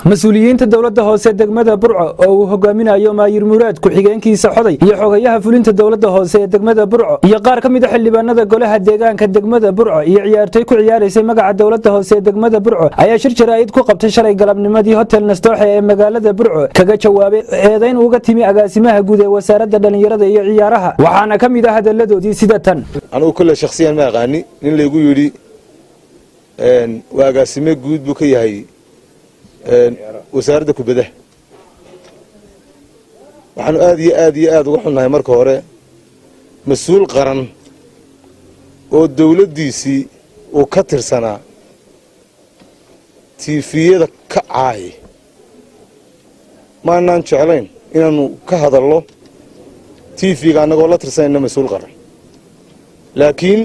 Mas-uuliyiinta dowladda hoose degmada Burco oo uu hogaaminayo Maayir Muraad, ku-xigeenkiisa Xoday iyo xogayaha fulinta dowladda hoose ee degmada Burco iyo qaar ka mid a xildhibaanada golaha deegaanka degmada Burco iyo ciyaartoy ku ciyaaraysay magaca dowladda hoose ee degmada Burco ayaa shir jaraa'id ku qabtay shalay galabnimadii Hotel Nastooxe ee magaalada Burco, kaga jawaabay eedayn uga timi agaasimaha guud ee Wasaaradda Dhallinyarada iyo Ciyaaraha. Waxaana ka mid ah hadalladoodii sida tan: Anugu kolle shakhsiyan ma aqaani nin laygu yidhi waa agaasime guud buu ka yahay wasaaradda kubadaha. Waxaanu aad iyo aad iyo aada uga xunnahay marka hore mas-uul qaran oo dawladdiisii uu ka tirsanaa TV-yada ka caaya. Maanaan jeclayn inaannu ka hadallo TV-ga annagoo la tirsanayna mas-uul qaran, laakiin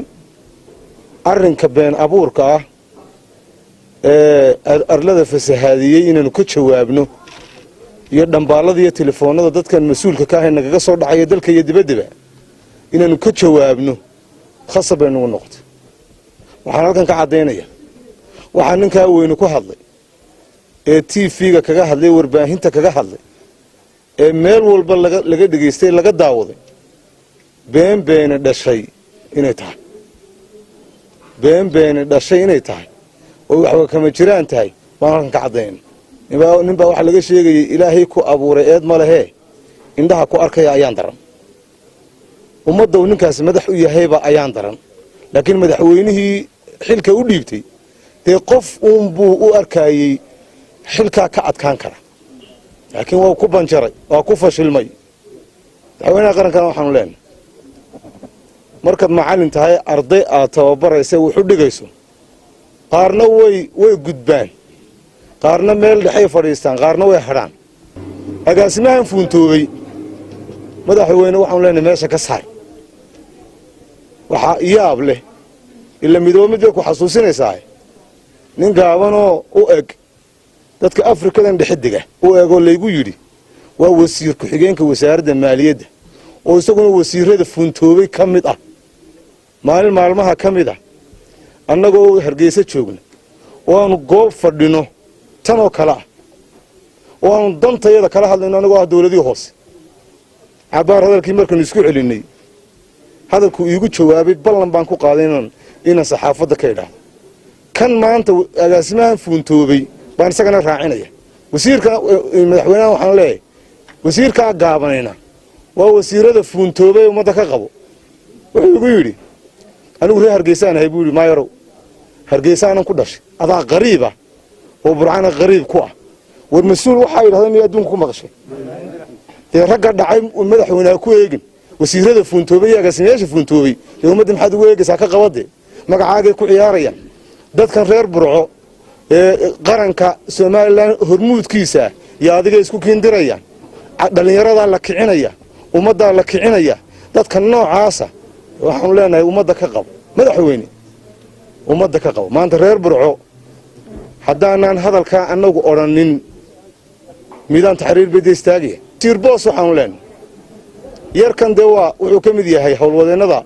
arrinka been abuurka ah ee arlada fasahaadiyey inaanu ka jawaabno iyo dhambaallada iyo telefoonada dadkan mas-uulka ka ahay nagaga soo dhacaya dalka iyo dibaddaba inaanu ka jawaabno khasab bay nagu noqotay. Waxaan halkan ka caddaynaya waxaa ninkaa weyne ku hadlay ee TV-ga kaga hadlay, warbaahinta kaga hadlay, ee meel walba laga dhegaystay, laga daawaday, been beeni dhashay inay tahay, been beeni dhashay inay tahay oo waxba kama jiraan tahay baan halkan ka caddaynayna. Nin baa waxaa laga sheegayay, "Ilaahay ku abuuray eed ma lehee, indhaha ku arkaya ayaan daran." Ummadda uu ninkaasi madax u yahayba ayaan daran, laakiin madaxweynihii xilka u dhiibtay dee qof uunbuu u arkayey xilkaa ka adkaan kara, laakiin waa ku banjaray, waa ku fashilmay. Madaxweynaha qarankana waxaanu leenahay, markaad macallin tahay, arday aad tababaraysa wuxu dhigayso, qaarna way gudbaan, qaarna meel dhexay fadhiistaan, qaarna way hadhaan. Agaasimahan fuuntoobay, madaxweyne, waxaanu leenahay meesha ka saar. Waxaa yaab leh ila midooba mid bay ku xasuusinaysaa. Nin gaabanoo u eg dadka Afrikadan dhexidega u egoo laygu yidhi waa wasiir ku-xigeenka Wasaaradda Maaliyadda oo isaguna wasiirada fuuntoobay ka mid ah, maalin maalmaha ka mid ah annagoo Hargeysa joogna oo aanu goob fadhino tan oo kale ah oo aanu dantayada kala hadlayno annagoo ah dowladihii hoose, cabbaar hadalkii markaanu isku celinnay, hadalkuu iigu jawaabay ballan baan ku qaaday inaan saxaafadda ka idhaahdo. Kan maanta agaasimahan fuuntoobay baan isagana raacinaya. Wasiirka, madaxweynaha waxaan leeyahay, wasiirkaa gaabanayna waa wasiirada fuuntoobay, ummadda ka qabo. Wuxuu igu yidhi, "Anigu reer Hargeysaan ahay," buu yidhi, "maayarow, Hargeysaanan ku dhashay, adaa qariiba oo Burcana qariib ku ah." War mas-uul waxaa yidhahda miya adduunka ku maqashay? Dee ragga dhacay madaxweyneha ku eegin wasiirada fuuntoobay iyo agaasimayaasha fuuntoobay. Dee ummadda maxaad ugu eegaysaa? Ka qabadee, magacaagay ku ciyaarayaan. Dadkan reer Burco ee qaranka Somaliland hormuudkiisa iyo adiga isku kiindirayaan, dhallinyaradaa la kicinaya, ummaddaa la kicinaya. Dadka noocaasa waxaanu leenahay ummadda ka qabo, madaxweyne, ummadda ka qabo. Maanta reer Burco haddaanaan hadalkaa annagu odhanin, miidaan taxriir bay dee istaagaya. Wasiir Boos waxaanu leenahay, yarkan dee waa wuxuu ka mid yahay howlwadeennada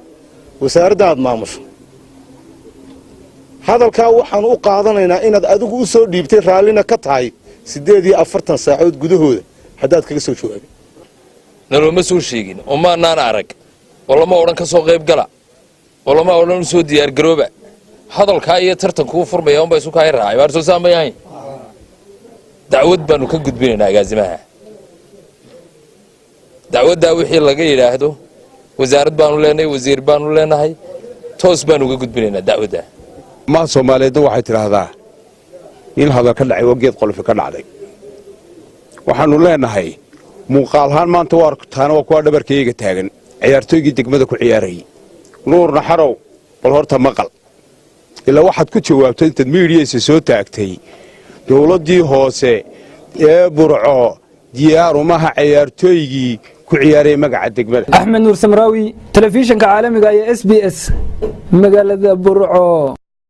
wasaaradda aad maamusho. Hadalkaa waxaanu u qaadanaynaa inaad adigu u soo dhiibtay, raallina ka tahay. 48 saacood gudahooda haddaad kaga soo jawaabin. Nalooma soo sheegin oo maanaan arag oo lama odhan ka soo qayb gala oo lama odhan u soo diyaargarooba. Hadalkaa iyo tartankuu furmaya unbaa isu kaay raacay. Waar soo saamay ahayn? Dacwad baanu ka gudbinaynaa agaasimaha. Dacwaddaa wixii laga yidhaahdo, wasaarad baanu leenahay, wasiir baanu leenahay, toos baanu uga gudbinaynaa dacwaddaa. Maha Soomaaliyeedna waxay tidhaahdaa, "Nin hadal ka dhacay waa geed qolofi ka dhacday." Waxaannu leenahay, muuqaalahaan maanta waa aragtaana, waa kuwaa dhabarkayga taagan ciyaartooygii degmada ku ciyaarayay. Nuur Naxarow, bal horta maqal. Ilaa waxaad ku jawaabtay intaad miidhiyaysa soo taagtay, dowladdii hoose ee Burco diyaarumaha ciyaartooygii ku ciyaaraya magaca degmada. Axmed Nuur Samraawi, telefishinka caalamiga iyo SBS, magaalada Burco.